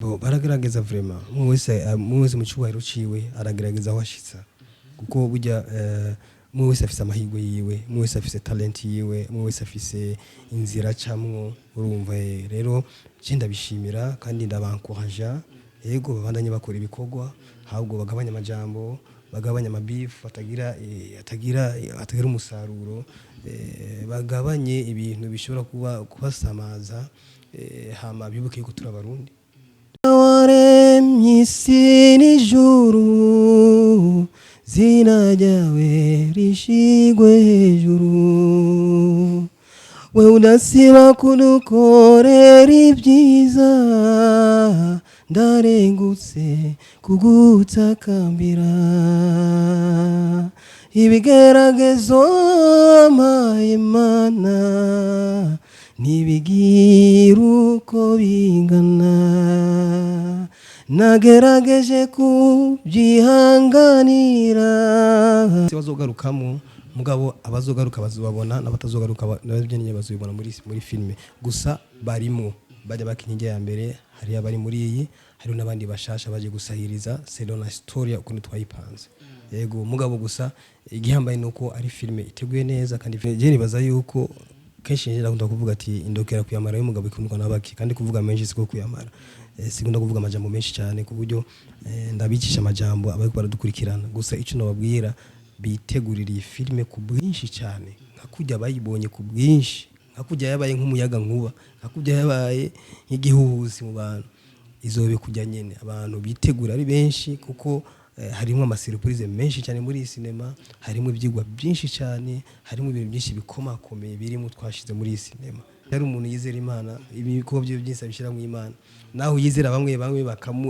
Bo baragerageza vraiment, umwe wese mu cyubahiro ciwe aragerageza aho ashitsa, kuko burya umwe wese afise amahirwe yiwe, umwe wese afise talent yiwe, umwe wese afise inzira acamwo, urumva. Rero je ndabishimira kandi ndabankoraja, yego, babandanye bakora ibikorwa, ahubwo bagabanya amajambo, bagabanya amabifu atagira umusaruro, bagabanye ibintu bishobora kuba kubasamaza, hama bibuke yuko turi Abarundi. Waremye isi n'ijuru, zina ryawe rishigwe hejuru, we udasiba kudukorera ibyiza, ndarengutse kugutakambira. Ibigeragezo mpaye Mana ntibigira uko bingana, nagerageje kubyihanganira. Bazogarukamo, mugabo abazogaruka bazobabona, n'abatazogaruka nabyo nyine bazobibona muri filime. Gusa barimo bajya bakina injya ya mbere, hari abari muri iyi, hari n'abandi bashasha baje gusahiriza selon la story ukuntu twayipanze. Yego, mugabo gusa igihambaye nuko ari filime iteguye neza. Kandi je nibaza yuko kenshi njye ndakunda kuvuga ati indokera kuyamara y'umugabo ikundwa n'abaki, kandi kuvuga menshi siko kuyamara. Sikunda kuvuga amajambo menshi cyane ku buryo ndabicisha amajambo abariko baradukurikirana. Gusa ico nababwira, bitegurira iyi filime ku bwinshi cyane, nka kurya bayibonye ku bwinshi, nka kurya yabaye nk'umuyaga nkuba, nka kurya yabaye nk'igihuhusi mu bantu, izobe kujya nyene abantu bitegura ari benshi, kuko harimo amasurprise menshi cyane muri iyi sinema, harimo ibyigwa byinshi cyane, harimo ibintu byinshi bikomakomeye birimo twashize muri iyi sinema. Yari umuntu yizera Imana, ibikorwa byiwe byinshi abishyira mu Imana, naho yizera bamwe bamwe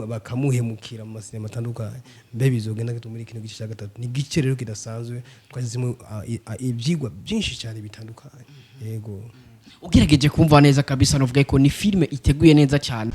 bakamuhemukira mu masinema atandukanye. Mbe bizogenda gute muri kino gice cya gatatu? Ni igice rero kidasanzwe twashyizemo ibyigwa byinshi cyane bitandukanye, yego. Ugerageje kumva neza kabisa, novuga ko ni filime iteguye neza cyane.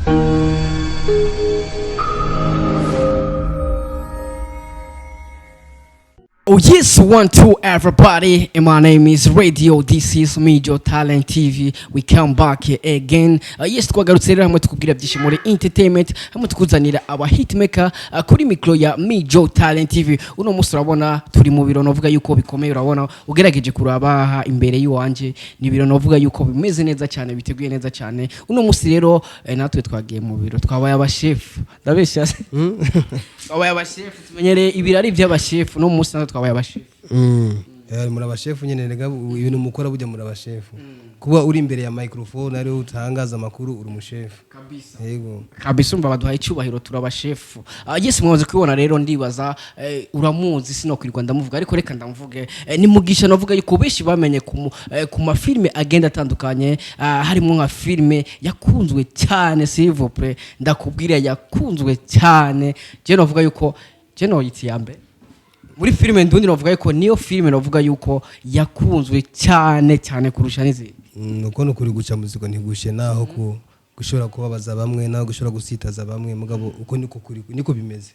Oh yes, one, two, everybody. And my name is Radio. This is Mijo Talent TV. We come back again. Yes, twagarutse rero hamwe tukubwira byinshi muri entertainment, hamwe tukuzanira aba hitmaker kuri micro ya Mijo Talent TV. Uno munsi urabona turi mu biro novuga yuko bikomeye. Urabona, ugerageje kuraba aha imbere y'uwanje, ni biro novuga yuko bimeze neza cyane, biteguye neza cyane. Uno munsi rero natwe twagiye mu biro, twabaye abashefu. Ndabeshya se? Twabaye abashefu, tumenyereye ibirari by'abashefu, no munsi natwe twabaye abashefu. Muri abashefu nyene rega, ibintu mukora bujya muri abashefu. Kuba uri imbere ya microphone ariho utangaza amakuru, uri umushefu. Kabisa. Yego. Kabisa, umva, baduhaye icyubahiro, turabashefu. Yes, mwamaze kubibona rero, ndibaza uramuzi, sinokwirirwa ndamuvuga, ariko reka ndamuvuge. Ni Mugisha, navuga yuko benshi bamenye ku mafilime agenda atandukanye, harimo nka filime yakunzwe cyane, s'il vous plaît, ndakubwira yakunzwe cyane. Je navuga yuko je noyita iya mbere muri filime ndundi, navuga yuko niyo filime navuga yuko yakunzwe cyane cyane kurusha n'izindi. Uko ni ukuri, guca muziko ntigushe, naho ku gushobora kubabaza bamwe, naho gushobora gusitaza bamwe, mugabo uko niko kuri, niko bimeze,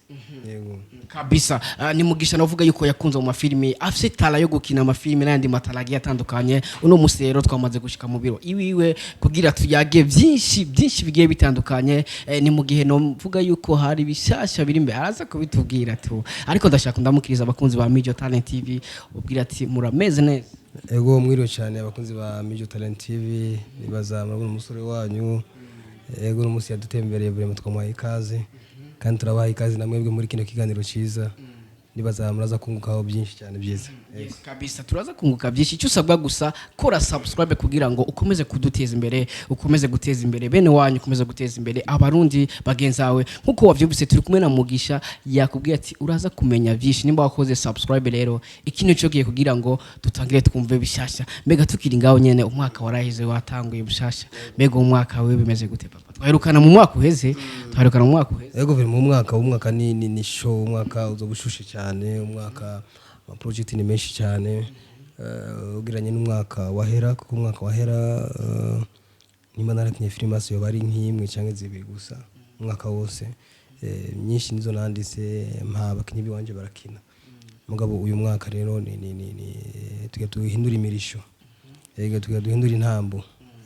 yego. Kabisa. Ni Mugisha navuga yuko yakunze mu mafilimi, afise talent yo gukina amafilimi n'ayandi matala agiye atandukanye. Uno musi rero twamaze gushika mu biro iwiwe kugira tuyage byinshi byinshi bigiye bitandukanye. Ni mu gihe novuga yuko hari bishasha biri imbere, araza kubitubwira tu, ariko ndashaka ndamukiriza abakunzi ba Mijo Talent TV, ubwira ati murameze neza. Ego, mwiriwe cyane abakunzi ba Mijo Talent TV. Nibaza murabona umusore wanyu, ego, uno munsi yadutembereye, buri twamuhaye ikaze, kandi turabaha ikaze na mwebwe muri kino kiganiro cyiza. Nibaza muraza kungukaho byinshi cyane byiza. Yes, kabisa, turaza kunguka byinshi. Icyo usabwa gusa, kora subscribe kugira ngo ukomeze kuduteza imbere, ukomeze guteza imbere bene wanyu, ukomeze guteza imbere Abarundi bagenzi bawe. Nkuko wavyumvise, turi kumwe na Mugisha, yakubwiye ati uraza kumenya byinshi nimba wakoze subscribe. Rero iki nico gihe kugira ngo dutangire twumve bishasha. Mbega tukiri ngaho nyene, umwaka waraheze, watanguye bushasha, mbega umwaka wewe bimeze gute, papa? Twaherukana mu mwaka uheze, twaherukana mu mwaka uheze. Ego, biri mu mwaka, umwaka ni show, umwaka uzoba ushushe cyane, umwaka ama project ni menshi cyane ugereranye n'umwaka wahera, kuko umwaka wahera nimba narakinye filime hasi yoba ari nk'imwe cyangwa zibiri gusa umwaka wose. Nyinshi nizo nanditse mpa abakinyi biwanje barakina. Mugabo uyu mwaka rero ni tugiye duhindura imirisho, yego, tugiye duhindura intambo,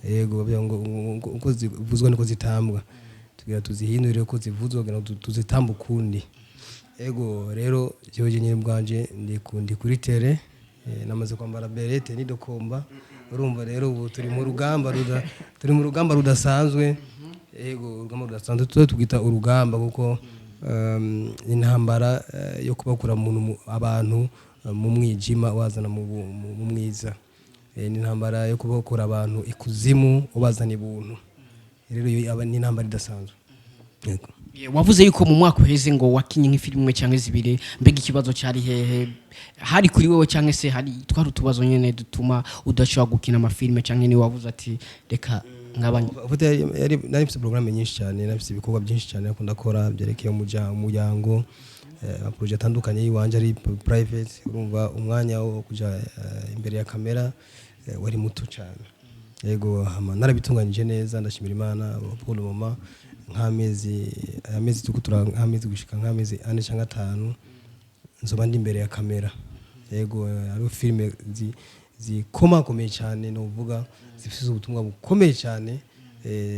yego, bavuga ngo uko zivuzwa niko zitambwa. Tugira tuzihindure ko zivuzwe kugira ngo tuzitambe ukundi. Ego rero, jewe nyine bwanje ndi kuri terrain, namaze kwambara béret nidokomba. Urumva rero, ubu turi mu rugamba rudasanzwe. Ego, urugamba rudasanzwe tuze tugita urugamba, kuko intambara yo kubakura abantu mu mwijima wazana mu mwiza. Ni intambara yo kubakura abantu ikuzimu ubazana ibuntu. Rero iyo aba ni intambara idasanzwe. Yego. Wavuze yuko mu mwaka uheze ngo wakinye nk'ifilime imwe cyangwa zibiri. Mbega ikibazo cyari hehe? Hari kuri wewe cyangwa se hari twari utubazo nyene dutuma udashobora gukina amafilime, cyangwa ni wavuze ati reka ngabanye? Ufite yari nari mfite programme nyinshi cyane, nari mfite ibikorwa byinshi cyane ariko ndakora byerekeye umuryango, amaprojet atandukanye y'iwanje ari private. Urumva, umwanya wo kuja imbere ya kamera wari muto cyane. Yego, hama narabitunganyije neza, ndashimira Imana. Pour le moment, nk'amezi amezi tukutura nk'amezi gushika nk'amezi 4 cyangwa 5 nzoba ndi imbere ya kamera. Yego, hariho filime zikomakomeye cyane, novuga zifite ubutumwa bukomeye cyane,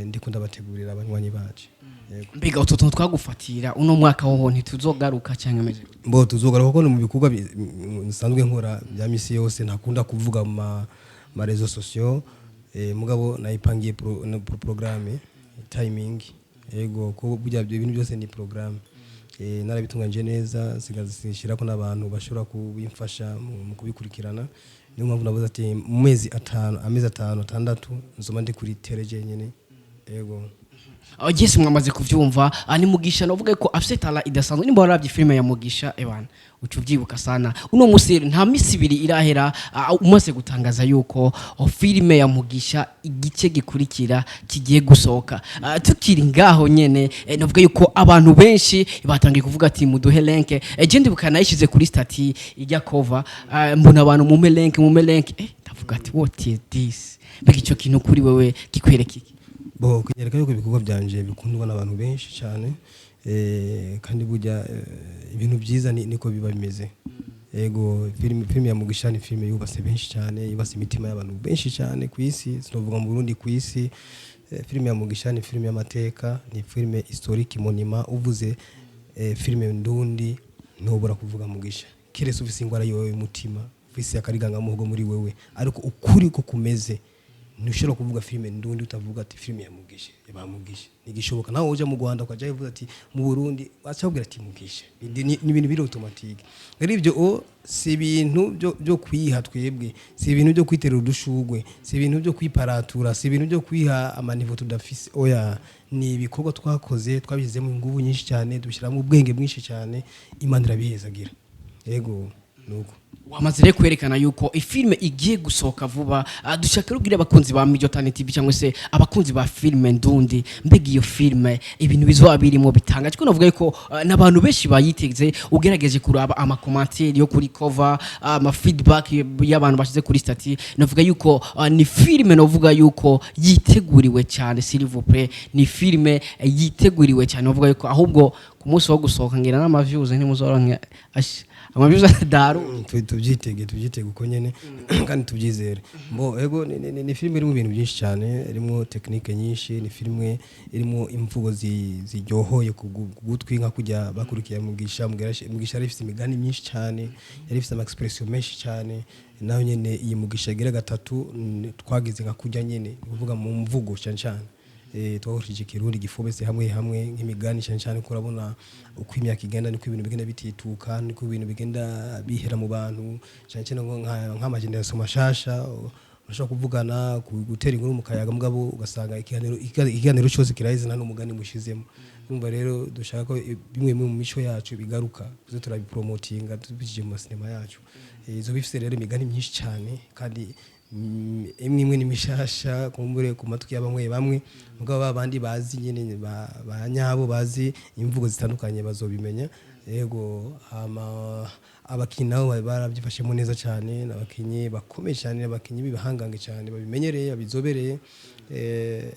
ndiko ndabategurira abanywanyi bacu. Yego. Mbega utwo tuntu twagufatira uno mwaka woho ntituzogaruka cyangwa imeze gute? Mbo tuzogaruka, kuko ni mu bikorwa nsanzwe nkora bya misi yose, ntakunda kuvuga mu ma réseaux sociaux. Mugabo nayipangiye no programme timing. Yego, ko burya ibyo bintu byose ni programme. Narabitunganyije neza, sigashyirako n'abantu bashobora kubimfasha mu kubikurikirana. Niyo mpamvu navuze ati mu mezi 5, amezi 5, 6, nzoba ndi kuri terrain jenyine. Yego. Jesse, mwamaze kuvyumva, ni Mugisha. Novuga ko afise talent idasanzwe. Nimba waravye filime ya Mugisha, ebana uca uvyibuka sana. Uno musi rero, nta misi 2 irahera umaze gutangaza yuko filime ya Mugisha igice gikurikira kigiye gusohoka. Tukiri ngaho nyene, novuga yuko abantu benshi batangiye kuvuga ati muduhe link. Je ndibuka nayishize kuri statut ijya cover, mbona abantu mume link, mume link. Ndavuga ati what is this? Mbega ico kintu kuri wewe kikwereka iki? Bo kunyereka yuko ibikorwa byanje bikundwa n'abantu benshi cyane, kandi burya ibintu byiza niko biba bimeze. Yego, filime ya Mugisha ni filime yubase benshi cyane, yubase imitima y'abantu benshi cyane ku isi, sinovuga mu Burundi, ku isi. Filime ya Mugisha ni filime y'amateka, ni filime historique, monument. Uvuze filime ndundi ntubura kuvuga Mugisha, kiretse ufise ingwara yowe y'umutima, ufise akarigangamuhogo muri wewe. Ariko ukuri ko kumeze, ntushobora kuvuga filime ndundi utavuga ati filime ya Mugisha, ya Mugisha. Ntigishoboka. Nawe uja mu Rwanda ukaja uvuga ati mu Burundi, waca ubwira ati Mugisha. Ni ibintu biri automatique. Rero ibyo si ibintu byo kwiha twebwe, si ibintu byo kwiterera udushugwe, si ibintu byo kwiparatura, si ibintu byo kwiha amaniveau tudafise. Oya, ni ibikorwa twakoze, twabishyizemo ingufu nyinshi cyane, dushyiramo ubwenge bwinshi cyane, Imana irabihezagira. Yego, nuko. Wamaze rero kwerekana yuko ifilme igiye gusohoka vuba. Dushaka rubwira abakunzi ba Mijo Talent TV cyangwa se abakunzi ba filme ndundi, mbega iyo filme ibintu bizoba birimo bitangaje? Ko navuga yuko n'abantu benshi bayiteze. Ugerageje kuraba amacommentaires yo kuri cover, ama feedback y'abantu bashize kuri statut, navuga yuko ni filme navuga yuko yiteguriwe cyane. S'il vous plaît, ni filme yiteguriwe cyane. Navuga yuko ahubwo ku munsi wo gusohoka ngira n'ama views ntimuzoronke ama views adaru. Tubyitege uko nyene kandi tubyizere. Mbo ego, ni filime irimo ibintu byinshi cyane, irimo technique nyinshi, ni filime irimo imvugo ziryohoye ku gutwi, nka kujya bakurikiye Mugisha. Mugisha yari ifite imigani myinshi cyane, yari ifite ama expression menshi cyane. Nayo nyene iyi Mugisha igira gatatu twagize nka kujya nyene, ni kuvuga mu mvugo cyane cyane, twakoresheje Ikirundi gifobetse hamwe hamwe nk'imigani cyane cyane, ko urabona uko imyaka igenda niko ibintu bigenda bitituka, niko ibintu bigenda bihera mu bantu, cyane cyane nk'amageneration mashasha. Urashobora kuvugana, gutera inkuru mu kayaga, mugabo ugasanga ikiganiro cyose kiraheze nta n'umugani mushizemo. Urumva rero, dushaka ko bimwe bimwe mu mico yacu bigaruka, tuze turabipromotinga tubicishije mu masinema yacu. Izo bifise rero imigani myinshi cyane, kandi imwe imwe ni mishasha kumbure ku matwi ya bamwe bamwe, mugabo babandi bazi nyene ba nyabo, bazi imvugo zitandukanye, bazobimenya. Yego, hama abakinyi nabo barabyifashemo neza cyane, n'abakinyi bakomeye cyane, abakinyi b'ibihangange cyane, babimenyereye, babizobereye.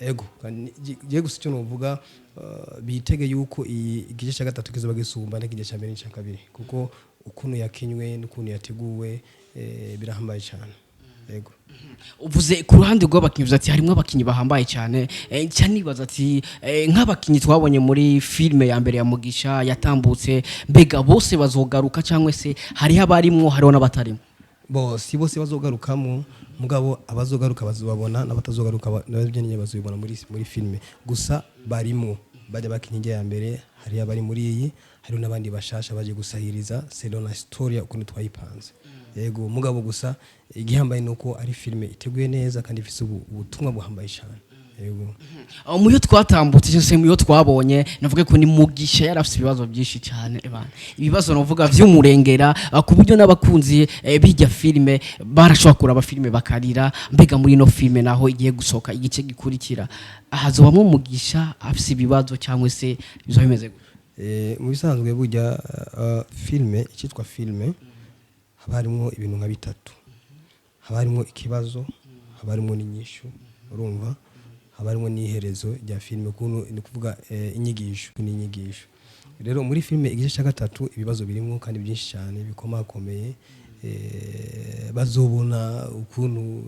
Ego, kandi je gusa icyo novuga, bitege yuko iyi igice cya gatatu kizoba gisumba n'igice cya mbere n'icya kabiri, kuko ukuntu yakinywe n'ukuntu yateguwe, birahambaye cyane. Yego. Uvuze ku ruhande rw'abakinyi, uvuze ati harimo abakinyi bahambaye cyane. Nca nibaza ati nk'abakinyi twabonye muri filime ya mbere ya Mugisha yatambutse, mbega bose bazogaruka cyangwa se hariho abarimwo, hariho n'abatarimo? Bo si bose bazogarukamo, mugabo abazogaruka bazobabona, n'abatazogaruka nabyo nyine bazobibona muri filime. Gusa barimo bajya bakina ya mbere, hariyo abari muri iyi, hariho n'abandi bashasha baje gusahiriza selon la story ukuntu twayipanze. Yego, mugabo gusa igihambaye nuko ari filime iteguye neza kandi ifise ubutumwa buhambaye cyane. Yego. Aho muyo twatambutse cyose, muyo twabonye, navuga ko ni Mugisha yari afite ibibazo byinshi cyane ebana, ibibazo navuga vy'umurengera, ku buryo n'abakunzi bijya filime barashobora kuraba filime bakarira. Mbega muri ino filime naho igiye gusohoka igice gikurikira, hazobamwo Mugisha afise ibibazo cyangwa se bizoba bimeze gute? Mu bisanzwe burya filime, icyitwa filime, haba harimo ibintu nka bitatu: haba harimo ikibazo, haba harimo n'inyishu, urumva, haba harimo n'iherezo rya filime, ukuntu ni kuvuga inyigisho n'inyigisho. Rero muri filime igice cya gatatu ibibazo birimo kandi byinshi cyane bikomakomeye. Bazobona ukuntu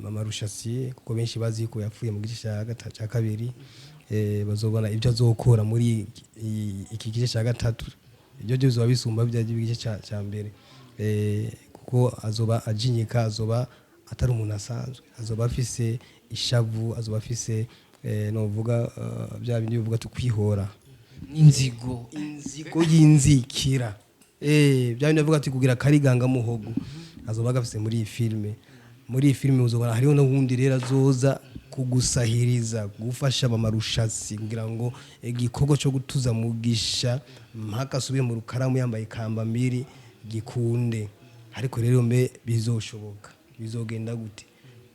mama Rushatsi, kuko benshi bazi ko yapfuye mu gice cya gatatu, cya kabiri, bazobona ibyo azokora muri iki gice cya gatatu. Ibyo byo bizoba bisumba bya gice cya mbere, kuko azoba ajinyika, azoba atari umuntu asanzwe, azoba afise ishavu, azoba afise novuga bya bindi bivuga tukwihora. N'inzigo. Inzigo y'inzikira, bya bindi bavuga ati kugira kariganga muhogo, azoba gafise muri iyi filime. Muri iyi filime uzobona hariho n'ubundi rero azoza kugusahiriza, gufasha mama Rushatsi kugira ngo igikorwa cyo gutuza Mugisha mpaka asubire mu rukaramu yambaye ikambambiri gikunde. Ariko rero mbe bizoshoboka? Bizogenda gute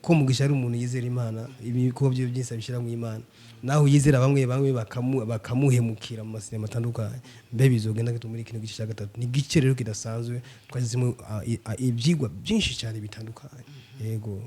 ko Mugisha ari umuntu yizera Imana, ibikorwa bye byinshi abishyira mu Imana, naho yizera bamwe bamwe bakamuhemukira mu masinema atandukanye? Mbe bizogenda gute muri kino gice cya gatatu? Ni igice rero kidasanzwe twashyizemo ibyigwa byinshi cyane bitandukanye. Yego.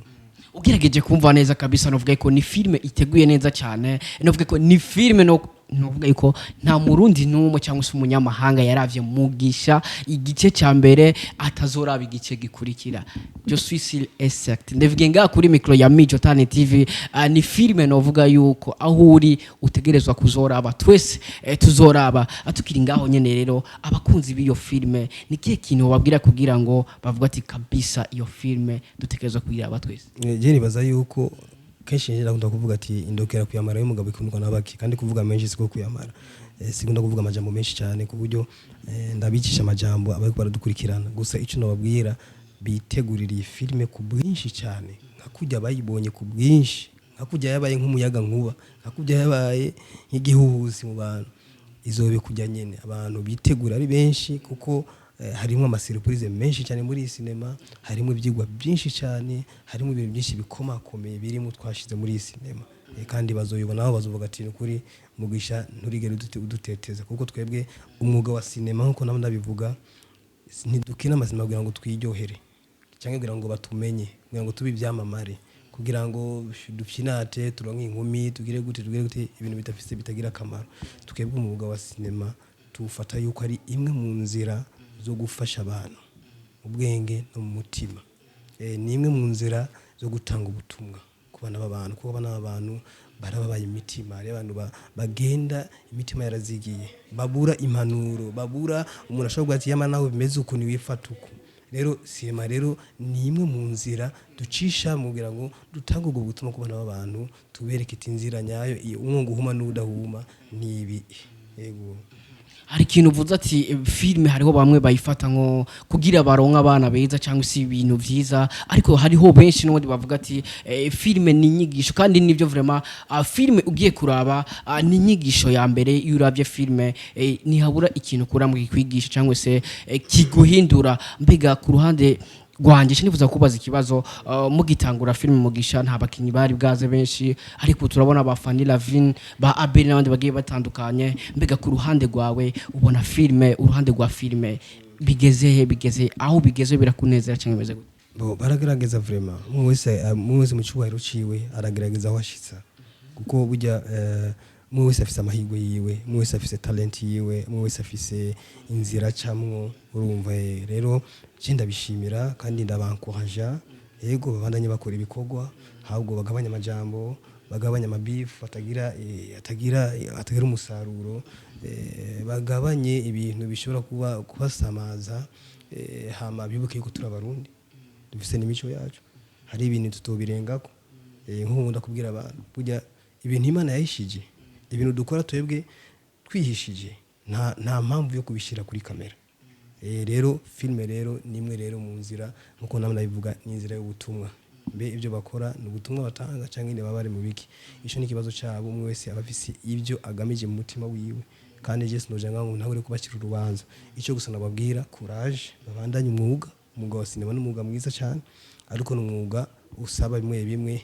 Ugerageje kumva neza kabisa, novuga ko ni filime iteguye neza cyane, novuga ko ni filime no novuga ko nta Murundi n'umwe cyangwa se umunyamahanga yaravye Mugisha igice cya mbere atazoraba igice gikurikira. Je suis sûr et certain, ndavuga ngaha kuri micro ya Mijo Talent TV. Ni filime novuga yuko aho uri utegerezwa kuzoraba, twese tuzoraba. Tukiri ngaho nyene rero, abakunzi b'iyo filime ni kihe kintu babwira kugira ngo bavuga ati kabisa iyo filime dutegerezwa kuyiraba twese? Je nibaza yuko kenshi ndakunda kuvuga ati indokera kuyamara y'umugabo ikundwa n'abaki, kandi kuvuga menshi siko kuyamara. Sikunda kuvuga amajambo menshi cyane ku buryo ndabicisha amajambo abariko baradukurikirana. Gusa ico nababwira, bitegurira iyi filime ku bwinshi cyane, nka kurya bayibonye ku bwinshi, nka kurya yabaye nk'umuyaga nkuba, nka kurya yabaye nk'igihuhusi mu bantu, izobe kujya nyene abantu bitegura ari benshi, kuko harimo ama surprise menshi cyane muri iyi sinema, harimo ibyigwa byinshi cyane, harimo ibintu byinshi bikomakomeye birimo twashize muri iyi sinema. Kandi bazoyibonaho bazovuga ati ni ukuri Mugisha nturigere uduteteza, kuko twebwe umwuga wa sinema, nkuko nabo ndabivuga, ntidukina amasinema kugira ngo twiryohere cyangwa kugira ngo batumenye, kugira ngo tube ibyamamare, kugira ngo dupyinate, turonke inkumi, tugire gute, tugire gute, ibintu bidafise bitagira akamaro. Twebwe umwuga wa sinema tuwufata yuko ari imwe mu nzira zo gufasha abantu mu bwenge no mu mutima. Ni imwe mu nzira zo gutanga ubutumwa ku bana b'abantu, kuko abana b'abantu barababaye imitima. Hariho abantu bagenda imitima yarazigiye, babura impanuro, babura umuntu ashobora kuvuga ati yamara nawe bimeze uku ntiwifata uku. Rero sinema rero ni imwe mu nzira ducisha mu kugira ngo dutange ubwo butumwa ku bana b'abantu, tubereke iti inzira nyayo iyo umwungu uhuma n'udahuma ni ibi. Yego. Hari ikintu uvuze ati filime hariho bamwe bayifata nko kugira baronke abana beza cyangwa se ibintu vyiza, ariko hariho benshi n'ubundi bavuga ati filime ni inyigisho, kandi nibyo vraiment. Filime ugiye kuraba ni inyigisho ya mbere. Iyo uravye filime ntihabura ikintu ukura mu kikwigisha cyangwa se kiguhindura. Mbega ku ruhande rwanjye nifuza kubaza ikibazo: mugitangura filime Mugisha nta bakinyi bari bwaze benshi, ariko turabona ba Fanny Lavine, ba Abel n'abandi bagiye batandukanye. Mbega ku ruhande rwawe ubona filime, uruhande rwa filime bigeze he? Bigeze aho bigeze birakunezera cyangwa bimeze gute? Bo baragerageza vraiment, umwe wese mu cyubahiro ciwe aragerageza aho ashitsa, kuko burya umwe wese afise amahirwe yiwe, umwe wese afise talent yiwe, umwe wese afise inzira acamwo, urumva. Rero je ndabishimira kandi ndabankoraja. Yego, babandanye bakora ibikorwa, ahubwo bagabanya amajambo, bagabanya amabifu atagira atagira umusaruro, bagabanye ibintu bishobora kuba kubasamaza, hama bibuke yuko turi Abarundi, dufise n'imico yacu, hari ibintu tutobirengako. Nk'ubu ndakubwira abantu, burya ibintu Imana yahishije, ibintu dukora twebwe twihishije, nta mpamvu yo kubishyira kuri kamera. Rero filime rero ni imwe rero mu nzira, nkuko namwe nabivuga, ni inzira y'ubutumwa. Mbe ibyo bakora ni ubutumwa batanga cyangwa nyine baba bari mu biki? Ico ni ikibazo cyabo. Umwe wese aba afise ibyo agamije mu mutima wiwe, kandi je sinoja ngo ntawe uri kubacira urubanza. Icyo gusa nababwira, courage, babandanye umwuga. Umwuga wa sinema ni umwuga mwiza cyane, ariko ni umwuga usaba bimwe bimwe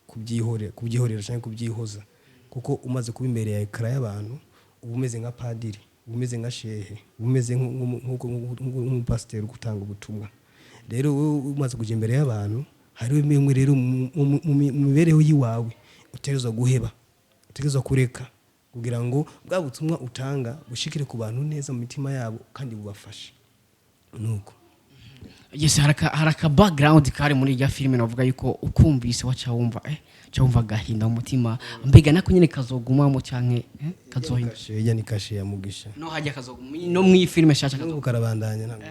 kubyihorera cyangwa kubyihoza, kuko umaze kuba imbere ya écran y'abantu, uba umeze nka padiri, uba umeze nka shehe, uba umeze nk'umupasiteri uri gutanga ubutumwa. Rero wowe umaze kujya imbere y'abantu, hariho bimwe rero mu mibereho y'iwawe utegerezwa guheba, utegerezwa kureka, kugira ngo bwa butumwa utanga bushikire ku bantu neza mu mitima yabo kandi bubafashe. Nuko. Yes, hari aka background kari muri irya filime, navuga yuko ukumvise waca wumva ca wumva agahinda mu mutima. Mbega nako nyene kazogumamo canke kazohinda? Kashe ijya ni kashe ya Mugisha. No hajya kazoguma no mw'iyi filime shasha N'ubu kazoguma? Karabandanya ntabwo.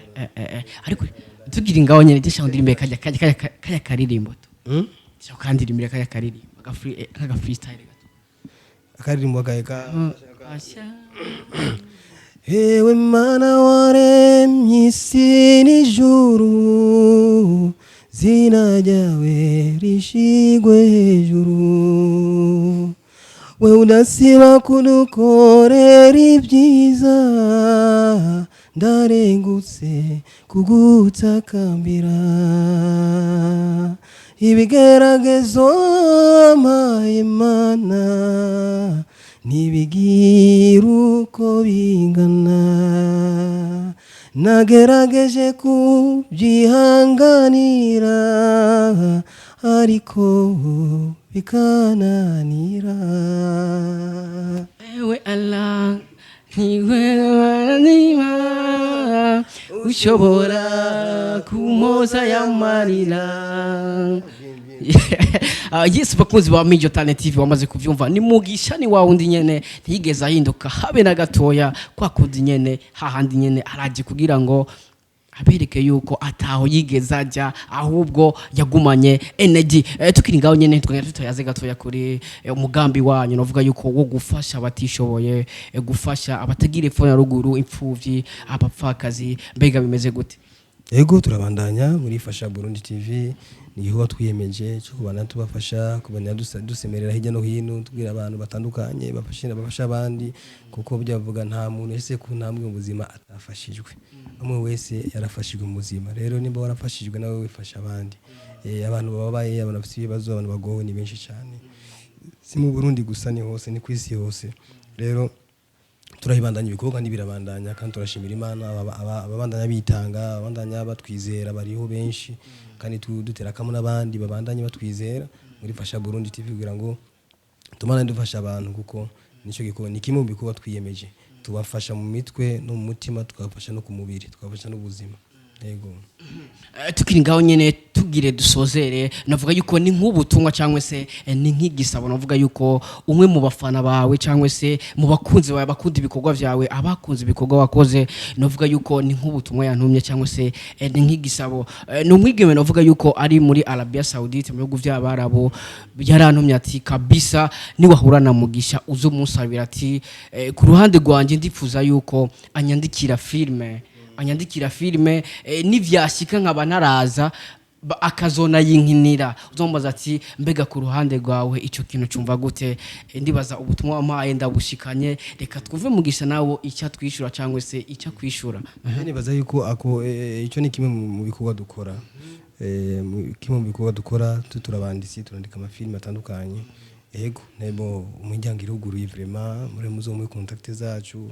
Ariko tugira ngaho nyene gisha ndirimbe kajya karirimbo tu. Hmm? Sha kandirimbire kajya karirimbo aga free, kaga freestyle gato. Akaririmbo kawe ka Asha. Ewe Mana waremye isi n'ijuru, zina ryawe rishigwe hejuru. We udasiba kudukorera ibyiza, ndarengutse kugutakambira. Ibigeragezo wampaye Mana ntibigira uko bingana, nagerageje kubyihanganira ariko bikananira. Ewe Allah, niwe niba ushobora kumoza yamarira. Yes, bakunzi ba Major Talent TV, wamaze kuvyumva, ni Mugisha, ni wa wundi nyene ntiyigeze ahinduka habe na gatoya, kwa kundi nyene, hahandi nyene araje kugira ngo abereke yuko ataho yigeze ajya, ahubwo yagumanye energy. Tukiri ngaho nyene, twongera tutayaze gatoya kuri umugambi wanyu, navuga yuko wo gufasha abatishoboye, gufasha abatagira epfo na ruguru, imfuvyi, abapfakazi. Mbega bimeze gute? Ego, turabandanya muri Fasha Burundi TV. Ni igikorwa twiyemeje cyo kubana tubafasha, kubana dusemerera hirya no hino, tubwira abantu batandukanye bafashe, bafasha abandi, kuko byavuga nta muntu wese ku ntambwe mu buzima atafashijwe. Umwe wese yarafashijwe mu buzima. Rero nimba warafashijwe, nawe wifasha abandi. Abantu bababaye, abantu bafite ibibazo, abantu bagowe ni benshi cyane, si mu Burundi gusa, ni hose, ni ku isi hose. Rero turabibandanya, ibikorwa ntibirabandanya, kandi turashimira Imana ababandanya bitanga, ababandanya batwizera bariho benshi, kandi dutera akamo n'abandi babandanye batwizera muri Fasha Burundi TV kugira ngo tumane dufasha abantu, kuko nicyo gikorwa, ni kimwe mu bikorwa twiyemeje. Tubafasha mu mitwe no mu mutima, tukabafasha no ku mubiri, tukabafasha n'ubuzima. Yego. Tukiri ngaho nyene, tugire dusozere, navuga yuko ni nk'ubutumwa cyangwa se ni nk'igisabo, navuga yuko umwe mu bafana bawe cyangwa se mu bakunzi bawe bakunda ibikorwa byawe, abakunze ibikorwa wakoze, navuga yuko ni nk'ubutumwa yantumye cyangwa se ni nk'igisabo. Ni umwigeme, navuga yuko ari muri Arabia Saudite, mu bihugu by'Abarabu. Yarantumye ati: "Kabisa niwahura na Mugisha uze umusabira ati ku ruhande rwanjye ndifuza yuko anyandikira filme, nivyashika nkaba ntaraza akazona yinkinira." Uzombaza ati: "Mbega ku ruhande rwawe ico kintu cumva gute?" Ndibaza ubutumwa wampaye ndabushikanye. Reka twuve Mugisha nawo icyo atwishura cyangwa se icyo akwishura. Je nibaza yuko ako icyo ni kimwe mu bikorwa dukora. Kimwe mu bikorwa dukora, turabanditsi, turandika amafilime atandukanye. Yego, nego, umuryango iruguruye vraiment, muri muzo muri contact zacu.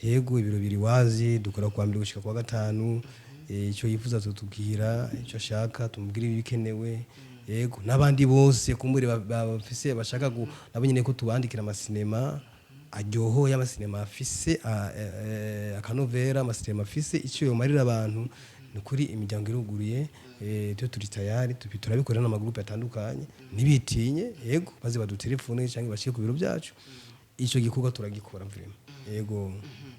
Yego, ibiro biri wazi, dukora kwa mbere gushika kwa gatanu. Icyo yifuza tutubwira, icyo ashaka tumubwira ibikenewe. Yego, n'abandi bose kumbure bafise bashaka nabo nyene ko tubandikira amasinema aryohoye, amasinema afise akanovera, amasinema afise icyo yomarira abantu. Ni ukuri, imiryango iruguruye. Twe turi tayari, turabikorera n'ama groupe atandukanye. Ntibitinye, yego, baze badutelefone cyangwa bashike ku biro byacu. Icyo gikorwa turagikora vraiment, yego,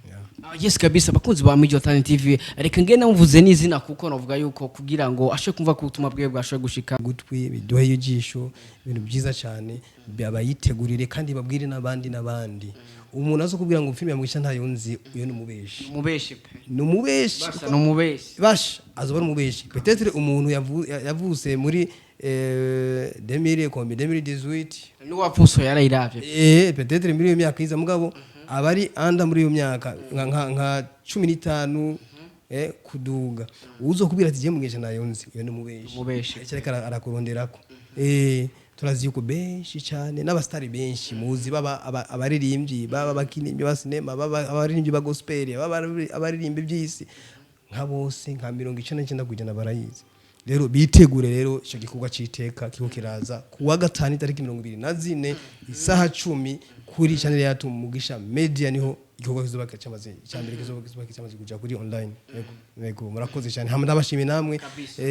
yeah. Ah, yes kabisa. Abakunzi ba Mijo Talent TV, reka ngende mvuze n'izina, kuko navuga yuko kugira ngo ashobore kumva ko ubutumwa bwiwe bwashoboye gushika gutwi biduheye ijisho, ibintu byiza cyane. Bayitegurire kandi babwire n'abandi n'abandi. Umuntu azo kubwira ngo filime ya Mugisha ntayo nzi, uyo ni umubeshi. Umubeshi pe. Ni umubeshi. Basha, ni umubeshi. Basha, azoba ari umubeshi. Peut-être umuntu yavutse muri 2000 combien, 2018. N'uwapfuso yarayiravye. Peut-être muri iyo myaka iza, mugabo abari anda muri iyo myaka nka 15 kuduga, uzo kubwira ati: "Je Mugisha nayo nzi", uyo ni umubeshi. Umubeshi. Cyareka arakuronderako. Turazi yuko benshi cyane n'abastari benshi muzi, baba abaririmbyi, baba abakinnyi ba sinema, baba abaririmbyi ba gospel, baba abaririmbyi by'isi, nka bose, nka 99% barayizi. Rero bitegure rero icyo gikorwa c'iteka kiko kiraza ku wa gatanu, itariki 24, isaha 10, kuri channel yacu Mugisha Media. Niho igikorwa kizoba cyamaze, icya mbere kizoba cyamaze kuja kuri online. Yego, murakoze cyane. Hamwe ndabashimiye namwe. Kabisa.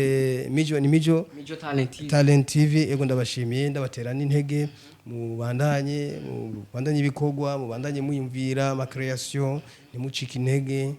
Mijo, ni Mijo Mijo Talent TV. Talent TV. Yego, ndabashimiye, ndabatera n'intege. Mubandanye ibikorwa, mubandanye mwiyumvira ama création, ntimucike intege.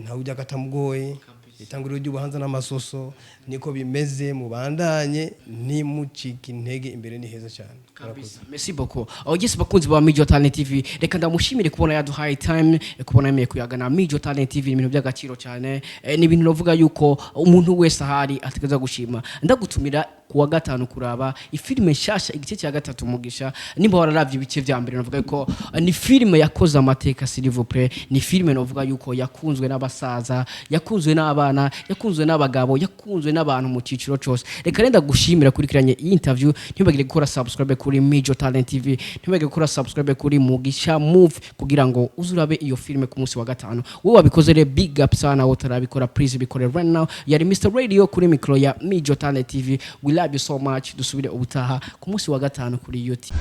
Ntawe ujya katamugoye. Itanguriro ry'ubuhanza n'amasoso, niko bimeze. Mubandanye, ntimucike intege, imbere ni heza cyane. Murakoze. Merci beaucoup. Oh yes, bakunzi ba Mijo Talent TV, reka ndamushimire kubona yaduhaye time, kubona yemeye kuyaga na Mijo Talent TV. Ni ibintu by'agaciro cyane. Ni ibintu navuga yuko umuntu wese ahari ategereza gushima. Ndagutumira kuwa gatanu kuraba ifilime nshasha, igice cya gatatu, Mugisha. Nimba wararavye ibice vya mbere, navuga yuko ni filime yakoze amateka, s'il vous plaît. Ni filime navuga yuko yakunzwe n'abasaza, yakunzwe n'abana, yakunzwe n'abagabo, yakunzwe n'abantu mu ciciro cose. Reka renda gushimira kurikiranye iyi interview. Ntibagire gukora subscribe kuri Mijo Talent TV, ntibagire gukora subscribe kuri Mugisha Move, kugira ngo uzurabe iyo filime ku munsi wa gatanu. Wowe wabikoze rero, big up sana. Wowe utarabikora, please bikore right now. Yari Mr Radio kuri micro ya Mijo Talent TV. We love you so much. Dusubire ubutaha ku munsi wa gatanu kuri YouTube.